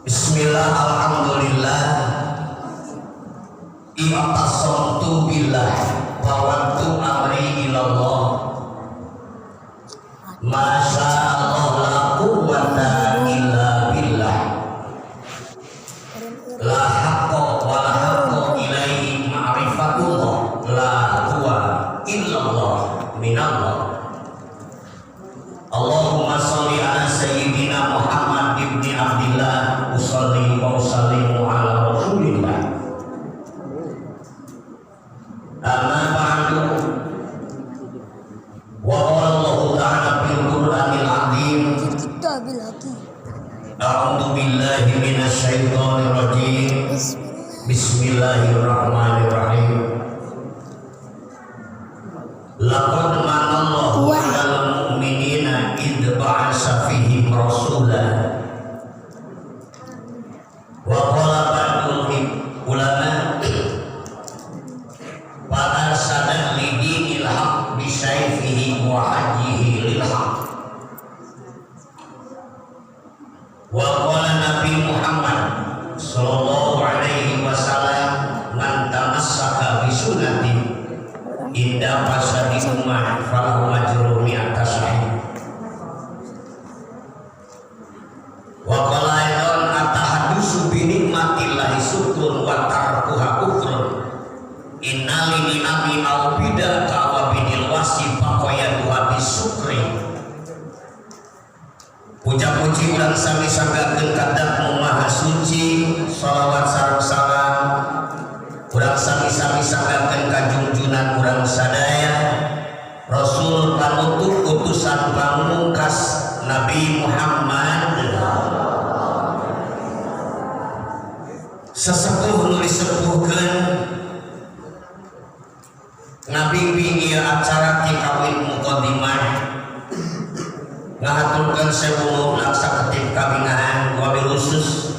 Bismillah, alhamdulillah, i'tasamtu billah, fawwadtu amri ilallah, Masya Allah, la quwwata illa billah, la haqqa wa la haqqa ilaihi ma'rifatullah, la huwa illallah minallah. Allahumma sholli ala sayyidina Muhammad ibni Abdillah, usalli wa usallimu ala rasulillah. Amma ba'du. Wa qala Allah ta'ala fil Qur'anil azim. Kitabil hakim. A'udzu billahi minasy syaithanir rajim. Bismillah. Bismillahirrahmanirrahim. Laqad manallahu 'alal mu'minina id ba'asa fihim rasulan. Wa qala ba'dul ulama, fa arsala li dinil haq bi sayfihi wa hajjihi lil haq. Wa qala Nabi Muhammad sallallahu alaihi wasallam, man tamassaka bi sunnati inda fasadi ummah falahu ajru mi'ata syahid. Wa qala aidan, atahaddusu bi nikmatillahi syukrun wa tarkuha kufrun, inna li ni'ami au bida ka wa bidil wasi faqayaduha bisukri. Puja-puji urang sami sanggakeun ka Dat Nu Maha Suci, sholawat sareng salam urang sami-sami sanggakeun ka junjunan urang sadaya, Rasul panutup, utusan pamungkas, Nabi Muhammad. Sesepuh nu disepuhkeun ngabimbing ieu acara ti kawin mukadimah, ngahaturkeun sewu laksa ketip kabingahan, wabil khusus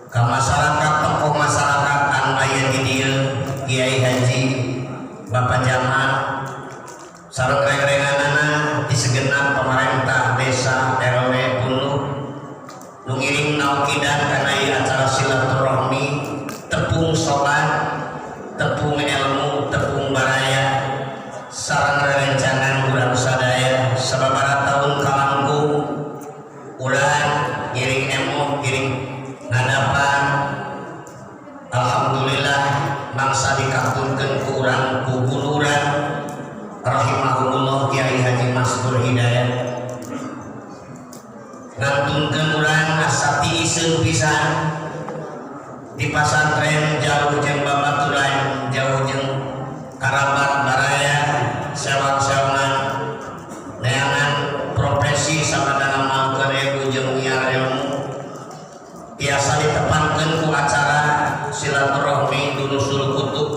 ka masyarakat, tokoh masyarakat anu aya di dieu, Kiai Haji, Bapak Jamal, sareng reng-renganana di segenap pemerintah desa RW Punduk nu ngiring naukidan kana ieu acara silaturahmi, tepung sobat, tepung ilmu, tepung baraya, sareng rerencangan urang sadaya. Sababaraha tahun kalangkung urang ngiring emoh, ngiring ngadapan. Alhamdulillah mangsa dikatunkeun ku urang, ku guru urang rahimahumullah, Kiai Haji Mastur Hidayat, ngantunkeun urang asa tiiseun pisan di pasantren, jauh jeung babaturan, jauh jeung karabat baraya, sewang-sewangan neangan profesi sabada ngamalkeun ilmu jeung nyiar ilmu. Biasa ditepangkeun ku acara silaturahmi durusul kutub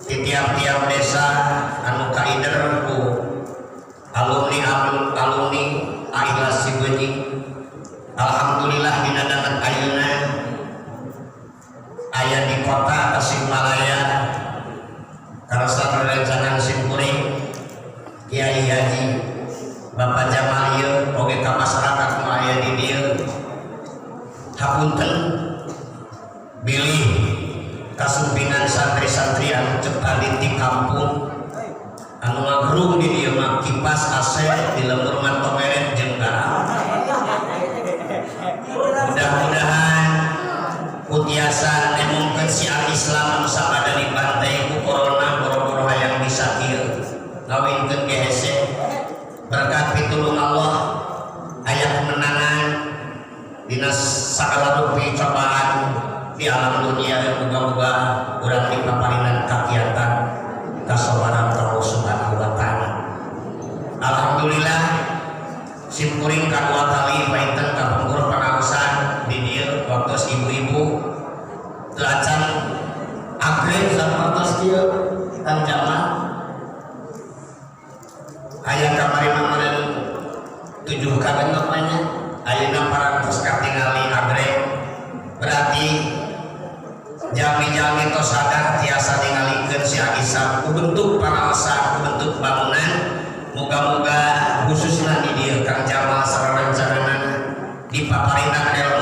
di tiap-tiap desa anu kaider ku alumni alumni Ailas Cibenying. Alhamdulillah dina danget ayeuna aya di kota Tasikmalaya karasa rerencangan simkuring, Kiai Haji, Bapak Jamal ieu, oge ka masyarakat nu aya di dieu. Hapunten bilih kasumpingan santri-santri anu cek tadi di kampung anu ngagerung di dieu mah kipas AC, di lembur mah tomeret jeung garam. Mudah-mudahan ku tiasa nemongkeun syiar Islam anu sabada dibantai ku corona, boro-boro hayang bisa kieu ngawinkeun ge hese. Berkat pitulung Allah aya kemenangan dina sagala rupi cobaan di alam dunia. Muga-muga urang dipaparinan kakiatan kasobaran Allah Subhanahu wa Ta'ala. Alhamdulillah simkuring kadua kali painten kapungkur pangaosan di dieu, waktu ibu-ibu teu acan agreng sapertos kieu. Kang Jamal aya kamari mah meureun tujuh kagenep nya, ayeuna parantos katingali agreng, berarti jalmi-jalmi tos sadar tiasa ningalikeun si Agisa ku bentuk pangaosan, ku bentuk bangunan. Moga-moga khususna di dieu Kang Jamal sareng rencanana dipaparinan ilmu.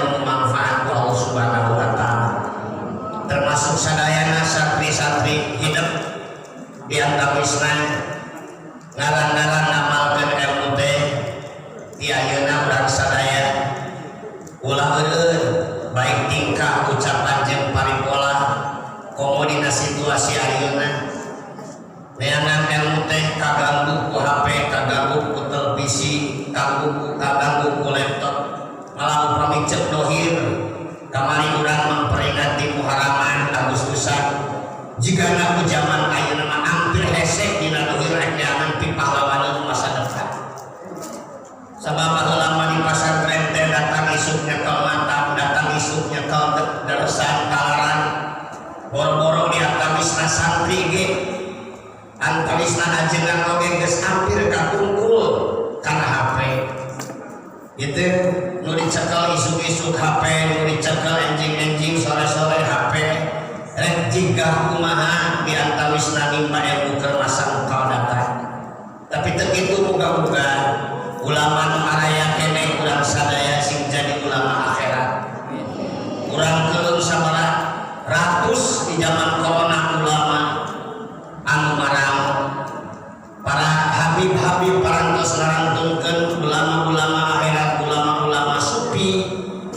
kaganggu kaganggu ku laptop. Malah upami cek dohir, kamari urang memperingati Muharraman, Agustusan, jika ku zaman ayeuna mah hampir hese dina dohir rek neangan pipahlawaneun masa depan. Sabab baheula mah di pasantren teh datang isuk nyekel mata, datang isuk nyekel deresan kalaran, boro-boro di antawisna santri ge, antawisna ajengan oge geus hampir katungkul kana HP. Itu nu dicekel isuk-isuk HP, nu dicekel enjing-enjing, sore-sore HP. Rek jigah kumaha di antawisna nimba ilmu keur masa engkau datang? Tapi teu kitu, muga-muga ulama nu araya keneh, urang sadaya sing jadi ulama akhirat. Urang keuleuh sabaraha ratus di zaman corona ulama anu marang, para habib-habib parantos ngarantunkeun ulama-ulama akhirat, ulama-ulama sufi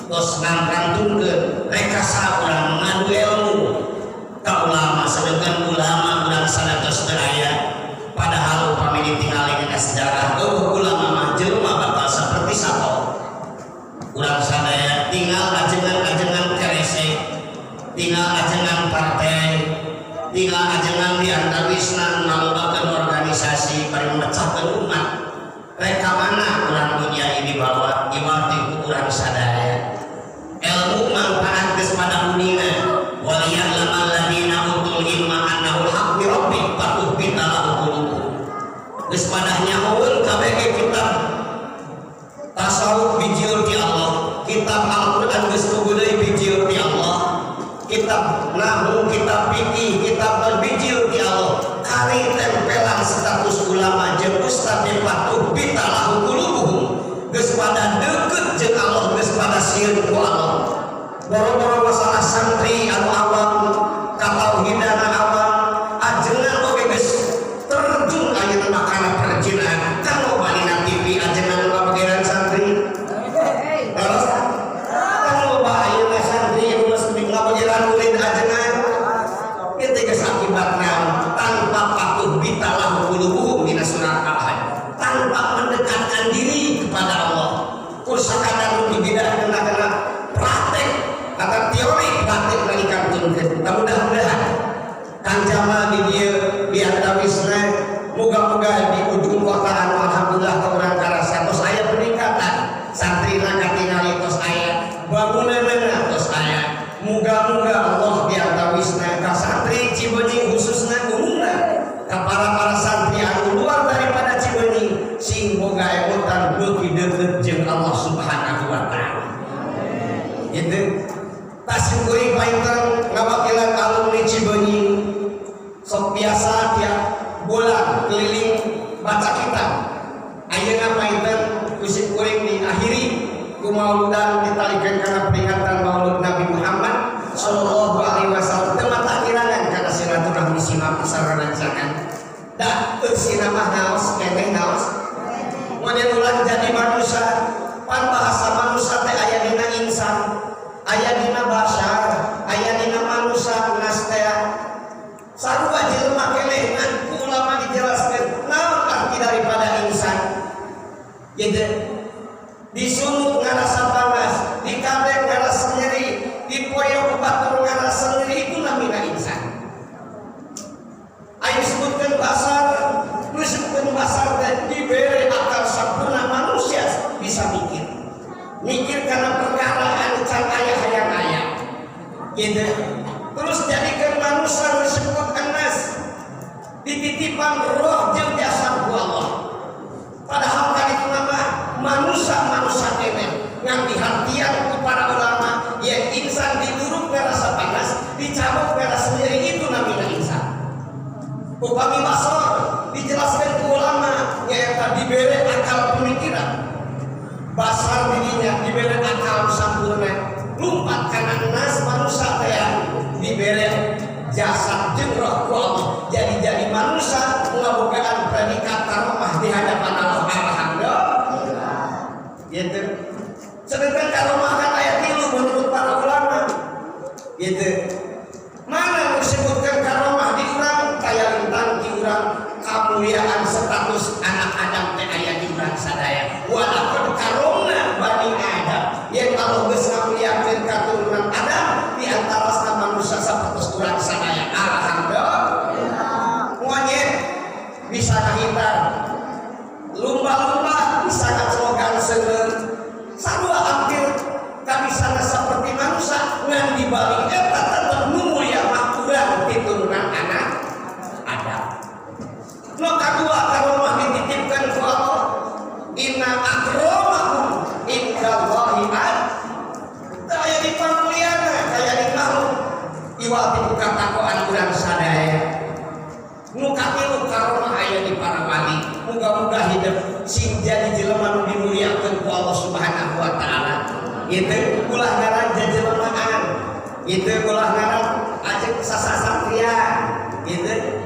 tos ngarantunkeun. Rekasa urang mengadu ilmu ka ulama, sedangkan ulama urang sanatos teu aya. Padahal upami ditingali dina sejarah, euweuh ulama mah jelema bakal seperti sato. Urang sadaya tinggal ajengan-ajengan kerese, tinggal ajengan partai, tinggal ajengan di antawisna ngalobakeun organisasi bari memecahkeun umat. Rek ka mana urang dunia ini bawa iwati ku urang sadaya? Ilmu manfaat geus pada uninga. Waliya'lamal ladzina utul ilma annahu al-haq min rabbik fatukhbita lahu qulubuhum. Geus pada nyahoeun kabeh kitab tasawuf bijil ti Allah, kitab Al-Qur'an geus puguh deui bijil ti Allah, kitab nahwu, kitab fikih, kitab bijil ti Allah. Kali tempelan status ulama jeung ustad fatukhbita lahu qulubuhum, geus pada deket jeung Allah, geus pada sieun ku Allah. Boro-boro masalah santri anu awam katauhidana awam, ajengan oge geus terjun ayeuna mah kana perjinahan. Kan loba dina TV ajengan ngabageran santri. Terus kan loba ayeuna santri anu geus ngabageran murid ajengan. Itu geus akibat naon? Tanpa fatukhbita lahu qulubuhum dina surat Al-Hajj, tanpa mendekatkan diri kepada Allah. Kur sakadar nu dibeda kena-kena praktek atau teori, praktek lagi kantunkeun. Nah, mudah-mudahan Kang Jamal di dieu di antawisna, moga-moga di ujung kota anu alhamdulillah ke urang karasa tos aya peningkatan, santrina katingali tos aya, bangunanna tos aya. Moga-moga Allah di antawisna ka santri Cibeunying khususna, umumna ka para-para santri anu luar daripada Cibeunying, sing boga emutan beuki deukeut jeung Allah Subhanahu wa Ta'ala. Gitu. Tasim kuring painter ngawakilan alumni Cibeunying, sok biasa tiap bulan keliling baca kitab. Ayeuna painter kusip kuring diakhiri ku mauludan, ditalikeun kana peringatan Maulud Nabi Muhammad sallallahu alaihi wasallam. Teu mata kirangan kana silaturahmi simap sarancangan da eusina mah naos keneh naos model ulah jadi manusia. Pan bahasa manusia teh aya dina insan, aya dina basyar, aya dina manusia, nas teh sarua jelema keneh. Ngan ku ulama dijelaskeun naon arti daripada insan gitu. Disungut ngarasa panas, dikadek ngarasa nyeri, dipoyok ku batur ngarasa nyeri, itu namina insan. Ayo disebutkan basar, disebutkan basar teh diberi akal sempurna, manusia bisa mikir. Mikir karena perkara anu can aya hayang aya. Gitu. Terus jadikan manusia disebut enas, dititipan roh jeung jasad ku Allah. Padahal kan itu nama manusia-manusia keneh yang dihartian ku para ulama yang insan diduruk ngerasa panas, dicabut ngerasa nyeri, itu namanya insan. Upami basor dijelaskan ke ulama nyaeta diberi akal pemikiran. Basar dirinya diberi akal sampurna, lumpat kana nas manusia teh diberi jasad jeung roh ku Allah. Jadi manusia ngabogaan predikat karomah di hadapan Allah, alhamdulillah. Gitu. Sedangkan karomah kan aya tilu menurut para ulama. Gitu. Mana disebutkan karomah di urang kaya lintang di urang, kemuliaan status anak Adam teh aya di urang sadaya. Walaqad Sing jadi jelema nu dimuliakeun ku Allah Subhanahu wa taala. Itu ulah ngaran jajelemaan. Itu ulah ngaran ajeng sasasatria. Itu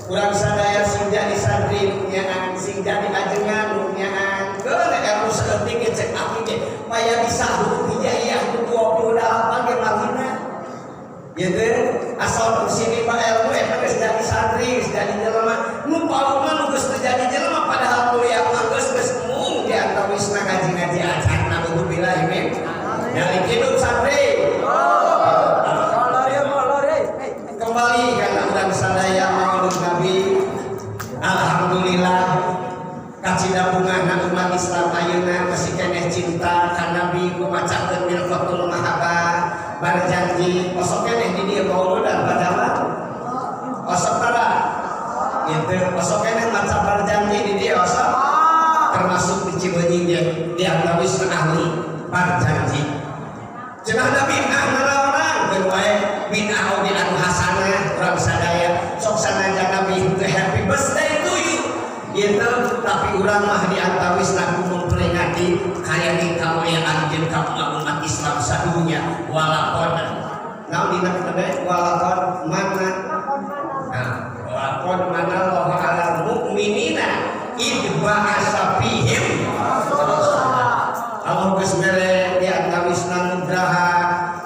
kurang sadaya sing jadi santri nu nyaan, sing jadi ajengan nu nyaan. Keun ilmu saeutik ge cek abdi ge maya bisa huruf hijaiyah nu 28 ge malina. Gitu, asal sini mah ilmu eta geus jadi santri, geus jadi jelema. Nu pauk mah nu geus teu jadi jelema padahal mulia mah geus geus mung di antawisna ngaji-ngaji acan, naudzubillah min. Dari hidup santri. Kembali karena urang sadaya maulud Nabi. Alhamdulillah kacida bungahna umat Islam ayeuna masih keneh cinta ka Nabi ku macakeun Mirqatul Mahabbah Barzanji. Osok keneh di dieu mauludan padahal osok tara gitu, osok keneh maca Barzanji di dieu osok, termasuk di Cibeunying ge di antawis ahli Barzanji. Cenah da bid'ah naraonan keun wae bid'ah oge anu hasanah. Urang sadaya sok sanajan Nabi teu happy birthday to you gitu, tapi urang mah di antawis lagu memperingati kaya di kamuliaan jeung ka umat Islam sadunya. Walaqad naon dina teh, walaqad mana, nah, walaqad manallahu alal mu'minina id ba'asa fihim. Allah geus mere di antawisna nugraha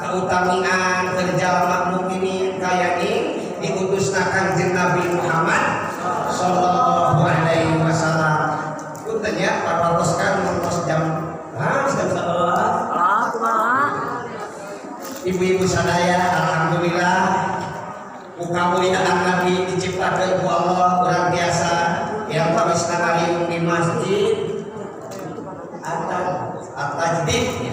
kautamian keur jalma mukminin kayani diutusna Kangjeng Nabi Muhammad sallallahu alaihi wasallam. Punten ya, papatos kan nontos jam, ah, jam 11. Ibu-ibu sadaya, alhamdulillah ku kamuliaan Nabi diciptakeun ku Allah urang biasa yang pawisna ngariung di masjid atau at-tajdid.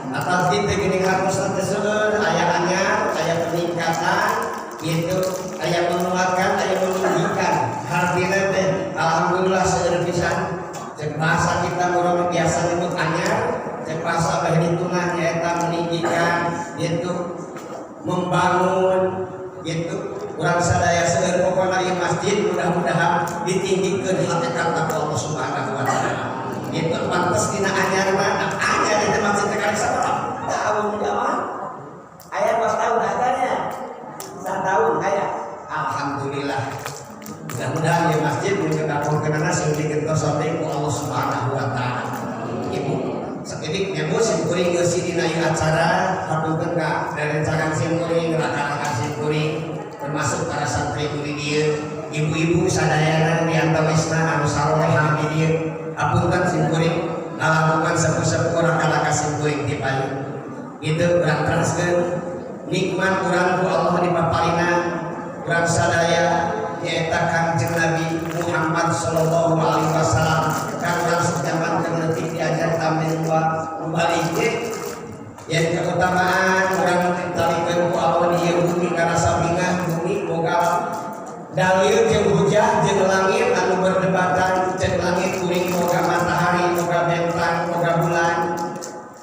At-tajdid teh geuning hartosna teh seueur, aya anyar, aya peningkatan gitu, aya menguatkan, aya meninggikan. Hartina teh alhamdulillah seueur pisan. Cek bahasa kita urang biasa nyebut anyar, cek bahasa bah hitungan nyaeta meninggikan gitu, membangun gitu. Urang sadaya seueur pokona ieu masjid mudah-mudahan ditinggikeun hakikat ku Allah Subhanahu wa taala. Itu pantes dina anyar mah, anyar itu masjid teh kali sabaraha tahun jamaah? Aya 2 tahun adanya. 1 tahun aya. Alhamdulillah. Mudah-mudahan ya masjid menjadi sing digentosan deui ku Allah Subhanahu wa taala. Ibu, sakedik nya Bu, sim kuring geus dina ieu acara, hapunten ka rerencangan sim kuring, rakan-rakan sim kuring, termasuk para santri di dieu, ibu-ibu sadayana di antawisna anu sarolehah di dieu. Hapunten sim kuring ngalakukan sepuh-sepuh rakan-rakan sim kuring ti payun. Itu urang teraskeun nikmat urang ku Allah dipaparina urang sadaya nyaeta Kangjeng Nabi Muhammad sallallahu alaihi wasallam. Kan urang sejaman keur leutik diajar tameng dua balik ge yang keutamaan urang ditalikeun ku Allah di ieu bumi ngarasa bingah. Bumi boga dalil jeung hujah jeung langit anu berdebatan. Cek langit, kuring boga matahari, boga bentang, boga bulan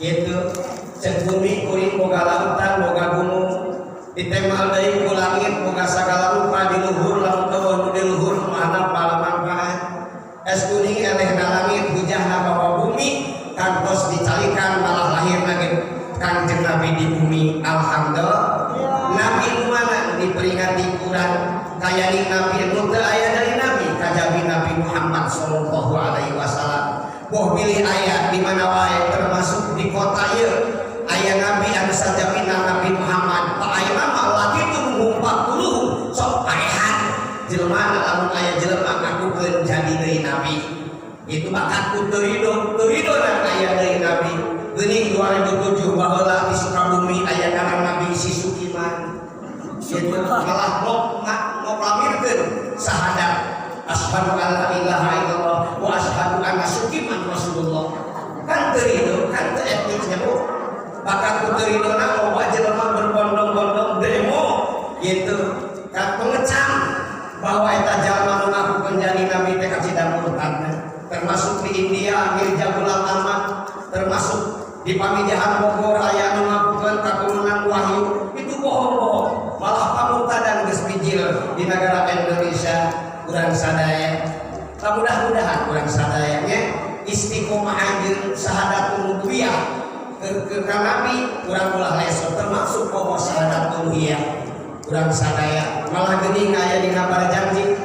gitu. Cek bumi, kuring boga lautan, boga gunung. Ditemal deui ku langit, boga sagala rupa di luhur, lamun eueuh nu di luhur mana malah manfaat. Es kuning elehna langit, hujahna bawa bumi, kantos dicalikan malah lahirna ge Kangjeng Nabi di bumi. Alhamdulillah. Nabi nu mana nu diperingati kurang kayani Nabi nu teu aya dari Nabi kajabi Nabi Muhammad sallallahu alaihi wasallam. Boh bilih aya di mana wae, termasuk di kota ieu aya nabi anu sajabina Nabi Muhammad. Pak, ayeuna mah lagi tuh 40 sok paehan jelema. Lamun aya jelema ngakukeun jadi deui nabi itu bakat ku teu ridho, teu ridho dan aya deui nabi. Geuning 2007 baheula di Sukabumi aya ngaran nabi si Sukiman itu malah ngoklamirkeun sahadat asyhadu an la ilaha illallah wa asyhadu anna Sukiman Rasulullah. Kan teu ridho, kan teu etnisnya Bu. Bahkan ku teu ridhona loba jelema berbondong-bondong demo gitu kan, pengecam bahwa eta jalma nu ngakukeun jadi nabi teh kacida murtadna. Termasuk di India Mirza Ghulam Ahmad, termasuk di Pamijahan Bogor aya nu ngakukeun katurunan wahyu. Itu bohong-bohong, malah pamurtadan geus bijil di negara Indonesia. Urang sadaya, mudah-mudahan urang sadaya Keur ka Nabi urang ulah leso, termasuk poho syahadat uluhiyah. Urang sadaya malah geuning aya dina Barzanji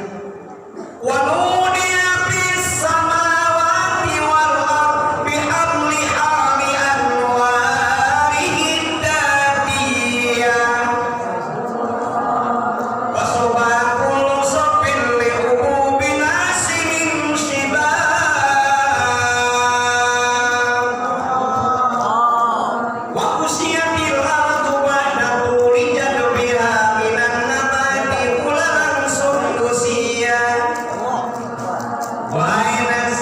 wa nudiya fis samawati wal ard bihamli hami anwarihi dzatiyah wa subaqul sabil li ububin asimin shibab wa usiyatil ardu ba'da tuli jadbiha minan nabati ulalan sundusiyah wa ainas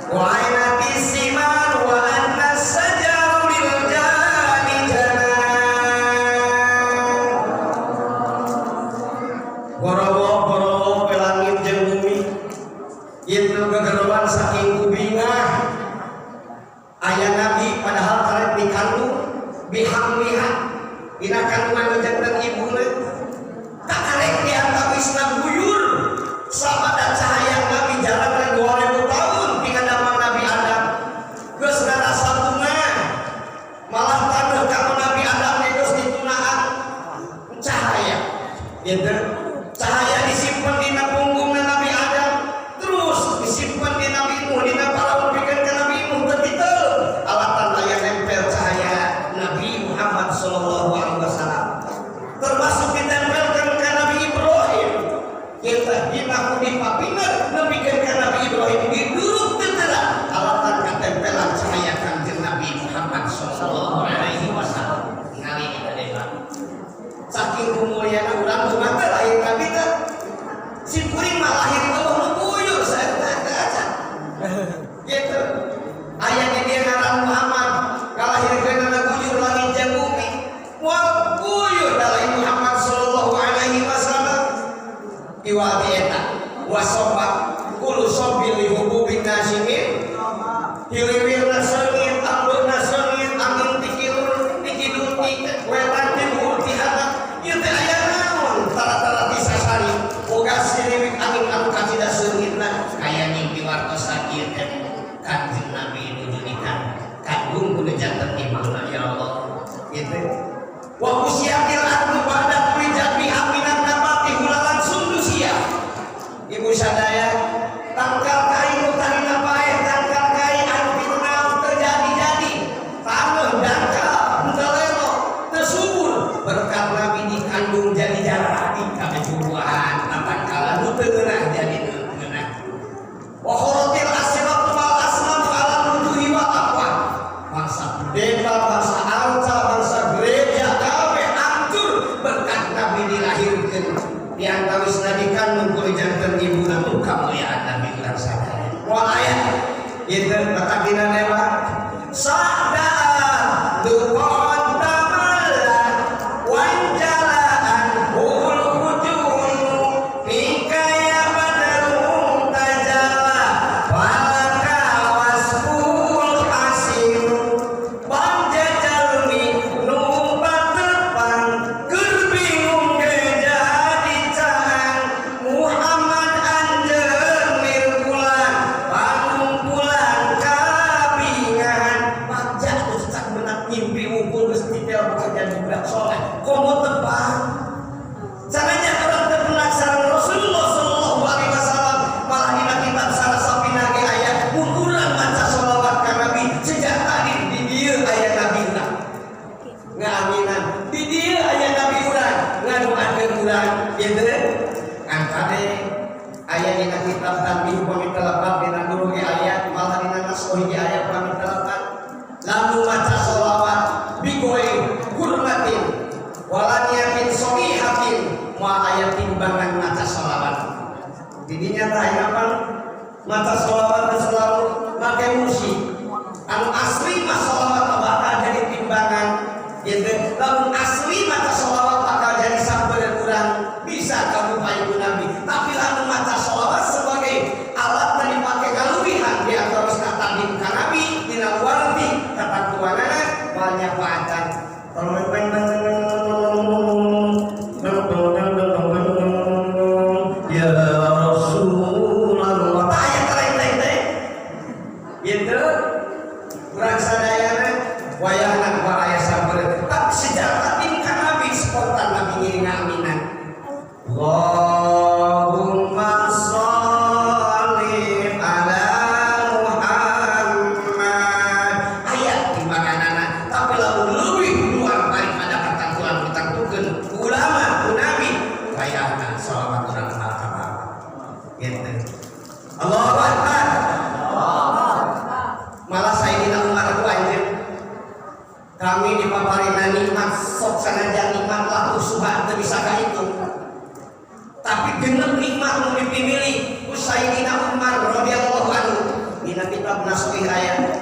wa ainatis siman wa annas sajaru lil jani janan. Borowo-borowo ke langit jeung bumi itu gegeroan saking kubingah aya nabi, padahal karek dikandung bihamliha dina kandungan janten ibuna, kakarek di antawisna guyur sabada cahaya nabi jalan 2000 tahun tina damang Nabi Adam, geus ngarasa bunga, malah taneuh ka Nabi Adam geus ditunaan cahaya gitu. Cahaya disimpan dina punggungna Nabi Adam, terus disimpan di Nabi Nuh dina paraun pikeun ka Nabi Nuh teu titeul alatan aya nempel cahaya Nabi Muhammad sallallahu alaihi wasallam, termasuk ditempelkan ke Nabi Ibrahim. Kita dina ku dipapiner nepikeun ka Nabi Ibrahim diduruk teu terang alatan katempelan cahaya Kanjeng Nabi Muhammad sallallahu alaihi wasallam. Ngali kita deh, Pak, saking kemuliaan urang cuma teh lahir Nabi teh. Sim kuring mah lahir Allah nu buyur saya teh aja gitu. Aya di dia ngaran Muhammad kalahirkeun na bujur langit jeung bumi, moal buyur da lain Muhammad sallallahu alaihi wasallam. Iwati eta wasobat kullu sobil li hububin nasimin hiliwirna seungit, ambeuna seungit, angin ti kilur ti kidul, ti wetan, ti luhur, ti handap. Ieu teh aya naon tara-tara ti sasari boga siliwik angin anu kacida seungitna kaya nyimpi wartosan. Ieu teh Kanjeng Nabi nuju dikandung kudu janten ibuna, ya Allah gitu. Wa usyatil ardu ba'da kulli jadbiha minan nabati hulalan sundusiyah. Ibu sadaya, tangkal kai nu tadina paeh, tangkal kai anu diteunang terjadi-jadi taneuh dangkal henteu lelo teu subur, berkat Nabi dikandung jadi jadi kabeh bubuahan, tangkalan nu teu ngeunah jadi ngeunah. Wa kharatil asratu wal asnam ala wujuhi wal aqwam, bangsa pendeta, bangsa arca, bangsa gereja kabeh hancur berkat Nabi dilahirkeun. Di antawisna dikandung kudu janten ibuna nu kamuliaan Nabi urang sadaya. Wa aya ieu matakina dewa sada duqon tamalla wanjalaan hul hujun fika ya badrun tajala walaka wasful hasin panjajalmi nu patepang keur bingung ge jadi caang Muhammad anjeun mirbulan pangkumpulan kabingan. Bagja tuh cak menang mimpi unggul geus titel bekerja di budak soleh komo tepang. Sananya orang terbenak sareng Rasulullah sallallahu alaihi wasallam, malah dina kitab salah sapina ge aya mun urang maca sholawat ka Nabi sejak tadi di dieu aya nabi urang ngaminan, di dieu aya nabi urang ngadoakeun urang gitu kan. Kade aya dina kitab tanbih pami telepat, dina guru ge aya, malah dina nasohi ge aya pami telepat, lalu maca sholawat bigoy hurmatin walaniyatin solihatin moal aya timbangan maca sholawat. Didinya tah aya apa maca sholawat teh selalu make musik anu asli mah sholawat bakal jadi timbangan gitu. Lamun asli maca sholawat bakal jadi sampereun urang bisa kamu ku Nabi, tapi lamun maca sholawat sebagai alat dan dipakai kalubihan di antawisna tanding ka Nabi dina luar ti katantuanana banyak acan. Ya Rasulullah, aya teh teh gitu urang sadayana. Upami dipaparina nikmat, sok sanajan nikmat lah usuhan teu bisa kahitung, tapi genep nikmat nu dipimilih ku Sayyidina Umar radhiyallahu anhu dina kitab Nasuih aya.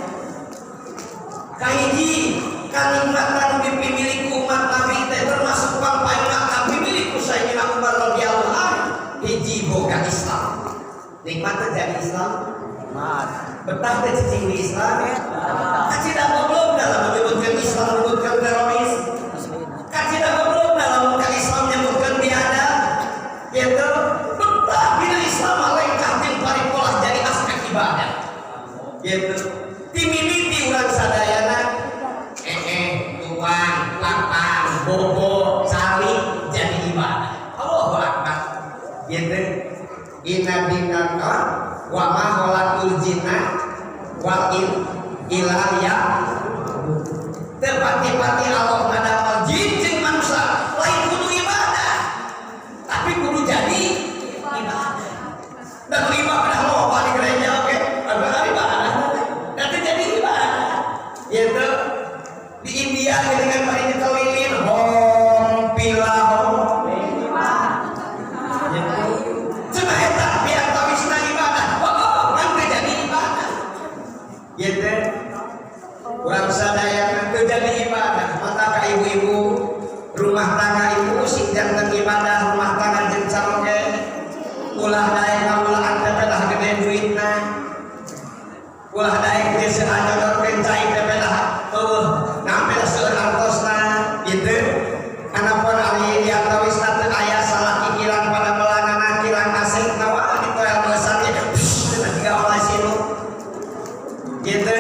Kahiji kanikmatan nu dipimilih ku umat Nabi teh, termasuk pangpayuna kapimilih ku Sayyidina Umar radhiyallahu anhu, hiji, boga Islam. Nikmat teh jadi Islam. Betah teh cicing di Islam. Kacida goblok dalam menyebutkan Islam menyebutkan teroris. Kacida goblok dalam ka Islam menyebutkan biadab gitu. Betah bila Islam malengkah jeung paripolah jadi aspek ibadah gitu. Timimiti urang sadayana tuang lapang bobo calik jadi ibadah. Allahu akbar gitu. Inna dina wa ma khalaqul jinna wal in illa liya'budun. Tepati-pati Allah ngadamel jin jeung manusia lain kudu ibadah, tapi kudu jadi ibadah. Dan ibadah loba di gereja, oke, ada ibadah nanti jadi ibadah gitu. Di India dengan mari nyekel hom pila hom gitu. Cenah eta piantawisna ibadah. Oh, kan teu jadi ibadah gitu. Urang sadaya teu jadi ibadah. Mata ka ibu-ibu rumah tangga, ibu sing janten ibadah rumah tangga jeung caroge. Ulah daek ngamulaan teh pedah gede duitna, ulah daek geus nyodorkeun cai teh pedah eueuh ngambil seueur artosna gitu. Anapun ari di antawisna teu aya salah kikiran pada melanana, kirang asing nawa ditoel meusan ge jiga olah sinu gitu.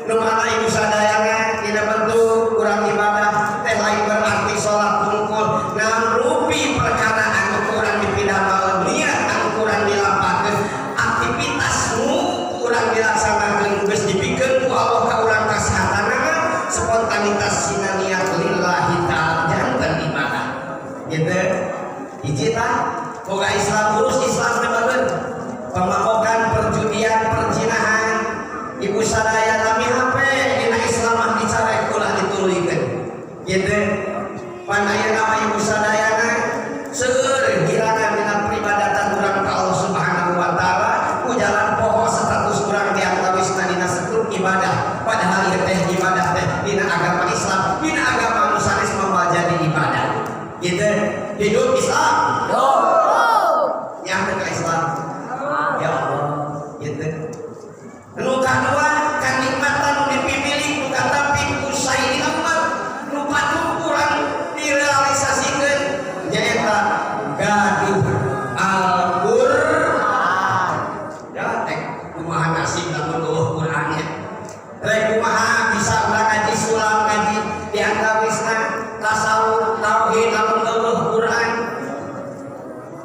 Nu mana ibu sadayana, dina bentuk kurang ibadah teh lain berarti sholat hungkul. Nah, rupi perkara anu kurang dipidamel, niat anu kurang dilampakeun, aktivitas nu kurang dilaksanakeun, geus dipikeun ku Allah ka urang kasehatanana, spontanitas sina niat lillahi ta'ala janten ibadah gitu. Hiji tah boga Islam, urus Islam teh bagus. Pemamokan, perjudian, perzinahan, ibu sadaya nami HP dina Islam mah dicarek, ulah dituluykeun gitu. Pan ayeuna mah ibu sadayana seueur girangan dina peribadatan urang ka Allah Subhanahu wa taala, ku jalan poho status urang di antawisna dina struktur ibadah. Padahal ieu teh ibadah teh dina agama Islam, dina agama anu sanes mah jadi ibadah gitu. Hidup Islam nyampe ke Islam, ya Allah gitu. Nu kadua, kanikmatan nu dipimilih nu katampi ku Sayyidina Umar, nu patut kurang direalisasikeun, nyaeta gaduh Al-Qur'an. Ya rek kumaha nasib lamun eueuh Qur'annya? Rek kumaha bisa urang ngaji sulam, ngaji di antawisna tasawuf, tauhid, lamun eueuh Qur'an?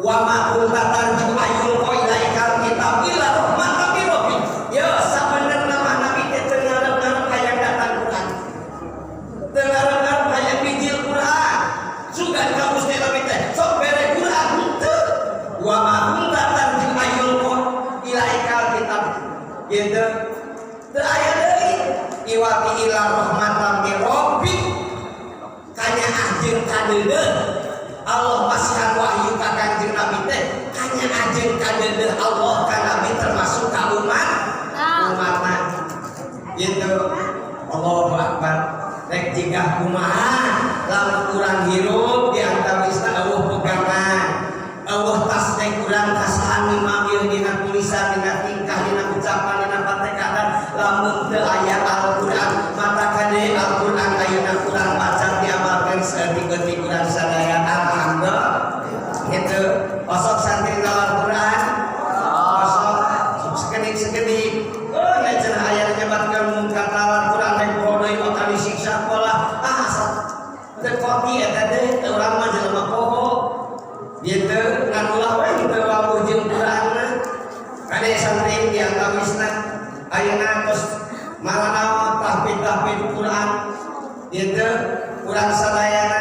Wa ma kunta tarju ayyulqa ilaikal kitab illa rahmatan min rabbik. Ya sabenerna mah Nabi teh teu ngarep-ngarep hayang datang Quran, teu ngarep-ngarep hayang bijil Quran. Sugan ka Gusti Nabi teh sok bere Quran henteu. Wa ma kunta tarju ayyulqa ilaikal kitab gitu. Teu aya deui iwati illa rahmatan min rabbik, kanyaah jeung kadeudeuh. Allah masihan wahyu ka Kanjeng Nabi teh kanyaah jeung kadeudeuh Allah ka Nabi, termasuk ka umat umatna gitu. Allahu akbar. Rek jigah kumaha lamun urang hirup di antawisna eueuh pegangan, eueuh tasdek urang kasahan mimamil dina tulisan, dina tingkah, dina ucapan, dina patekadan, lamun teu aya Al-Qur'an? Mata kade Al-Qur'an ayeuna urang baca, diamalkeun saeutik-eutik urang sadaya, alhamdulillah gitu. Osok santri Al-Qur'an, osok sekedik-sekedik. Oh, nya cenah aya nyebatkeun mungkar Al-Qur'an, rek poho deui bakal disiksa pola. Ah, asa teu koti eta teh, urang mah jelema poho gitu, ngan ulah we teu wawuh jeung Qur'anna. Kade santri di antawisna ayeuna tos malah tahfidz-tahfidz Quran gitu urang sadayana.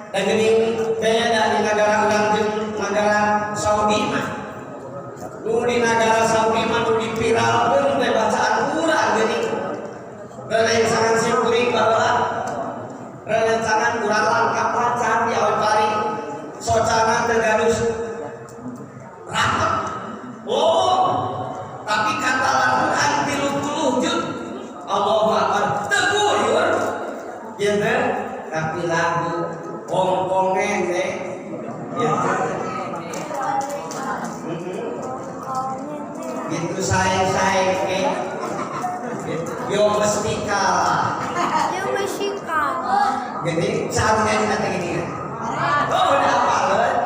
Da geuning beda di negara urang jeung negara Saudi mah. Nu di negara Saudi mah nu diviralkeun teh bacaan Quran geuning. Lain sangan sim kuring baheula. Yo mesti kalah. Yo mesti kalah. Gini, saat nyanyi nanti gini kan? Oh, udah apalin.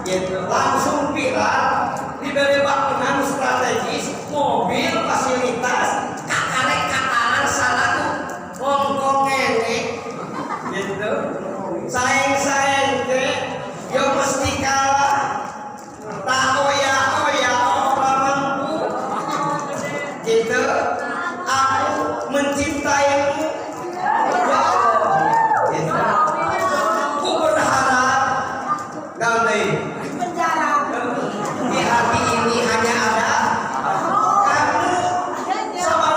Gitu, langsung viral. Diberi bangunan strategis, mobil, fasilitas, kakarek kataran salaku, Hongkong ngene. Gitu. Saeng-saeng ke, yo mesti kalah. Tak oya oya ora mampu. Gitu. Aku mencintaimu. Ya Allah. Gitu. Ku berharap kau nih di hati ini hanya ada kamu. Sama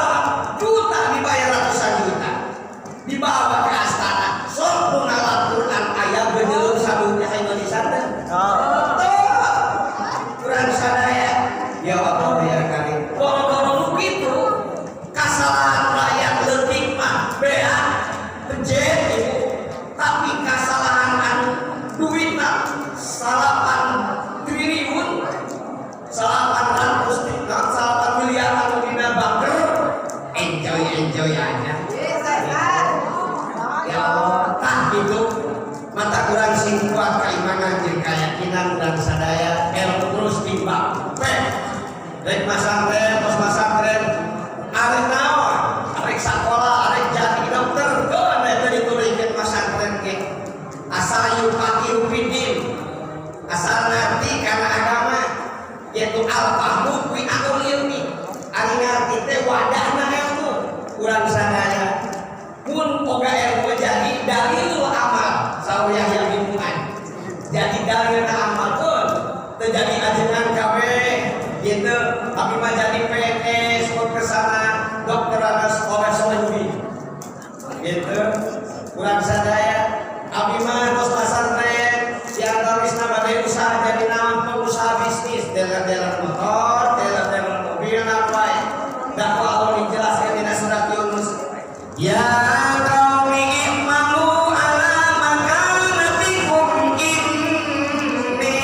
juta dibayar ratusan juta, dibawa ke astana, sok Al-Quran aya bener sadunya Indonesia teh. Kurang sadaya, ya Allah ya Karim. Boro-boro nu kitu, kasalahan rakyat leutik mah beak bejet ibu, tapi kasalahan anu duitna 9 triliun, 800, 8 miliar anu dina baker, enjoy enjoy aja. Ya Allah, tah gitu. Mata kurang sing kuat keimanan jeung keyakinan urang sadaya, ilmu terus timbang pek rek masantren, tos masantren, arek naon, arek sakola, arek jadi dokter, keun eta ditulikeun masantren ge, asal yufaqihu fiddin, asal ngerti karena agama, yaitu al fahmu wi'aul ilmi. Ari ngarti teh wadahna ilmu. Urang sadaya pun boga ilmu jadi dalilul amal, saur Yahya bin Mu'ad, jadi dalil amal pun terjadi ajengan kabeh gitu, tapi mah jadi PNS ke kesana dokter anas oleh Solehudin gitu. Kurang sadaya abi mah tos pasantren yang tawisna bade usaha jadi naon, pengusaha bisnis, dealer-dealer motor, dealer-dealer mobil, naon wae. Dakwah Allah dijelaskan dina surat Yunus, ya qaumi i'malu ala makanatikum inni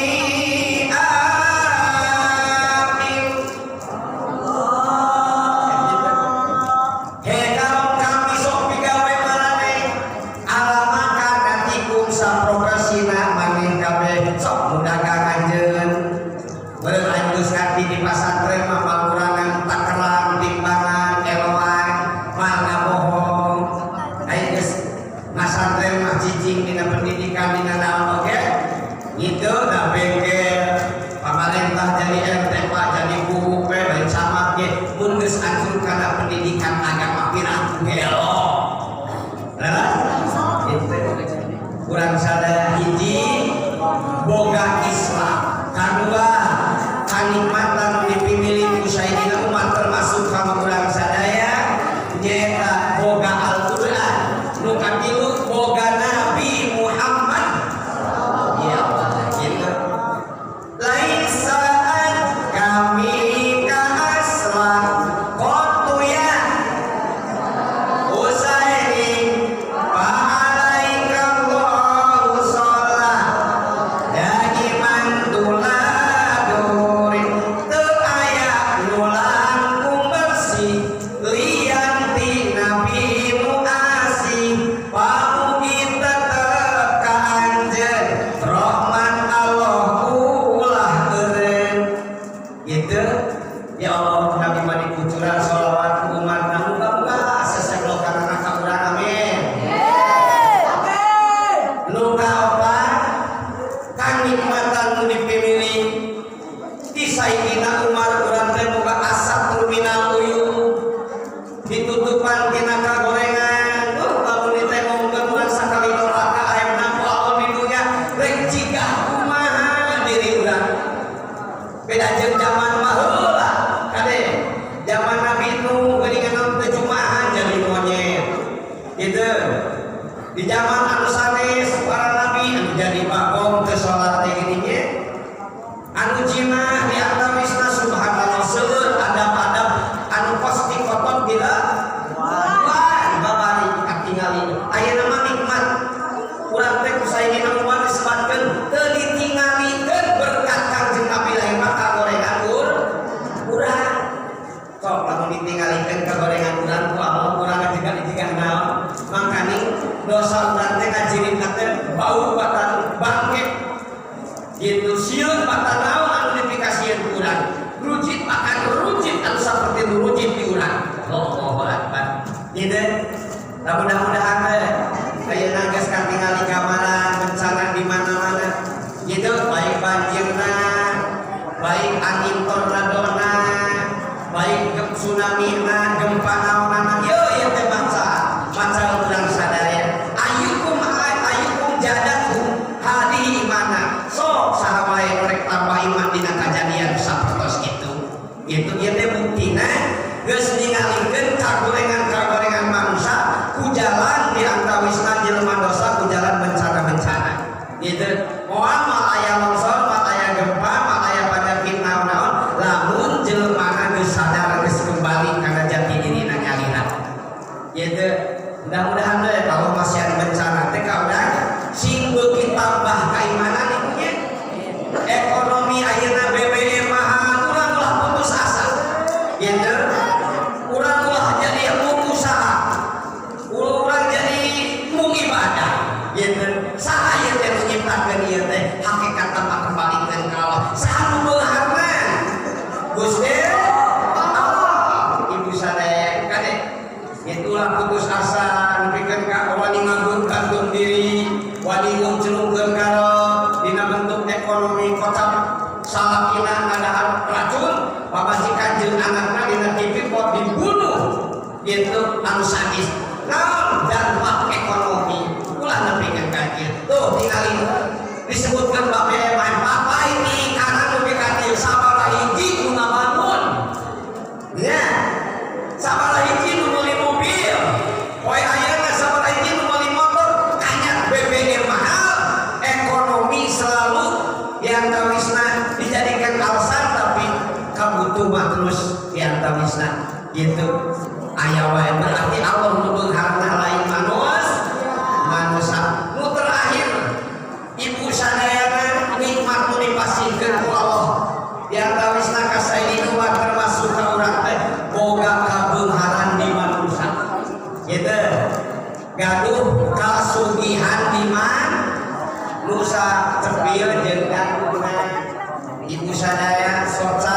amil. Hei kaum kami, sok pigawe maraneh ala makanatikum saprofesina maneh kabeh, sok mudagang anjeun. Beureum aing geus ngarti di pasantren mah pangurangan takeran, timbangan, eloan, mah ngabohong. Aing geus masantren mah cicing dina pendidikan, dina naon oge gitu, da bengkel pamarentah jadi RT Pak, jadi kubu we lain camat ge, mun geus acur kana pendidikan agama piraku gelo. Leres gitu. Kurang sadaya, hiji boga Islam, kadua kanikmatan nu dipimilih ku Sayyidina Umar termasuk ka urang sadaya nyaeta boga Al-Qur'an, nu katilu boga Nabi Muhammad. Ya Allah, gitu. Lain saat kami kaaslah qattu ya Usaini fa'alaikallahu sholat daiman tuladurin, teu aya nu langkung bersih lian ti Nabi nu asih, pamugi tetep ka anjeun rahmat Allah ulah eureun. Gitu ya Allah, Nabi mah dikucuran sholawat ku umatna, muga-muga seseglokanana ka urang, amin. Nu kaopat, kanikmatan nu dipimilih di Sayyidina Umar, urang teh boga asap minal uyub, ditutupan tina kagorengan. Lamun ditembongkeun urang sakali doraka aibna ku Allah di dunya, rek cigah kumaha diri urang. Beda jeung zaman baheula, kade zaman Nabi Nuh geuningan teu jumahan jadi monyet gitu. Di zaman anu sanes para nabi, anu jadi bagong teu salat teh gini nya, anu jinah di antawisna, subhanallah, seueur adab-adab anu pasti kotor bila wah babari katingali. Ayeuna mah nikmat urang teh ku Sayyidina Umar disebatkeun teu ditingalikeun berkat Kangjeng Nabi lahir mah kagorengan urang. Sok lamun ditingalikeun kagorengan urang ku Dosa urang teh kajirin teh bau batan bangke gitu, sieun batan naon anu dipikasieun ku urang. Rujit makan rujit anu saperti nu rujit di urang. Allahu akbar gitu. Nah, mudah-mudahan teh ayeuna geus katingali gambaran bencana di mana-mana gitu, baik banjirna, baik angin tornadona, baik tsunami na, gempa naonana. Yo ieu teh maca maca urang sadaya. Ayyukum ayyukum zadathu hadhihi imana. Sok saha wae nu rek tambah iman dina kajadian sapertos kitu gitu. Ieu teh buktina geus ningalikeun kagorengan-kagorengan manusia ku jalan di antawisna jelema dosa, ku jalan bencana-bencana gitu. Moal moal aya longsor, moal aya gempa, moal aya penyakit naon-naon lamun jelemana geus sadar, geus kembali kana jati dirina nyalira gitu. Mudah-mudahan deh kalau masih ada bencana teh ka urang sing beuki tambah keimanan ibunya. Ekonomi ayeuna BBM mahal, urang ulah putus asa gitu. Urang ulah jadi mung usaha, urang jadi mung ibadah gitu. Saha ieu teh nu nyiptakeun ieu teh? Hakikat mah kembalikeun ka Allah. Saha nu beungharna? Gusti Allah. Ibu sadaya kade itulah putus asa nepikeun ka wani ngagun diri, wani ngungcelungkeun karo dina bentuk ekonomi kocap. Salakina ngadahar racun pamajikan jeung anakna dina TV pot dibunuh gitu, anu sadis naon dampak ekonomi. Ulah nepikeun ka kieu. Tuh tingali disebutkan BBM apa ini karena nepi ka dieu sabaraha hiji nu ngabangun nya, sabaraha hiji nu meuli mobil poe ayeuna, sabaraha hiji nu meuli motor. Kanyat BBM mahal, ekonomi selalu diantawisna dijadikan alasan, tapi kabutuh mah terus diantawisna gitu aya wae. Berarti Allah nu beungharna, lain manusia manusia. Nu terakhir, ibu sadayana, nikmat nu dipasihkeun ku Allah diantawisna ka Sayyidina Umar termasuk ka urang teh boga kabeungharan di manusia gitu, gaduh kasugihan di manusia, cepil jeung ganduna. Ibu sadaya soca.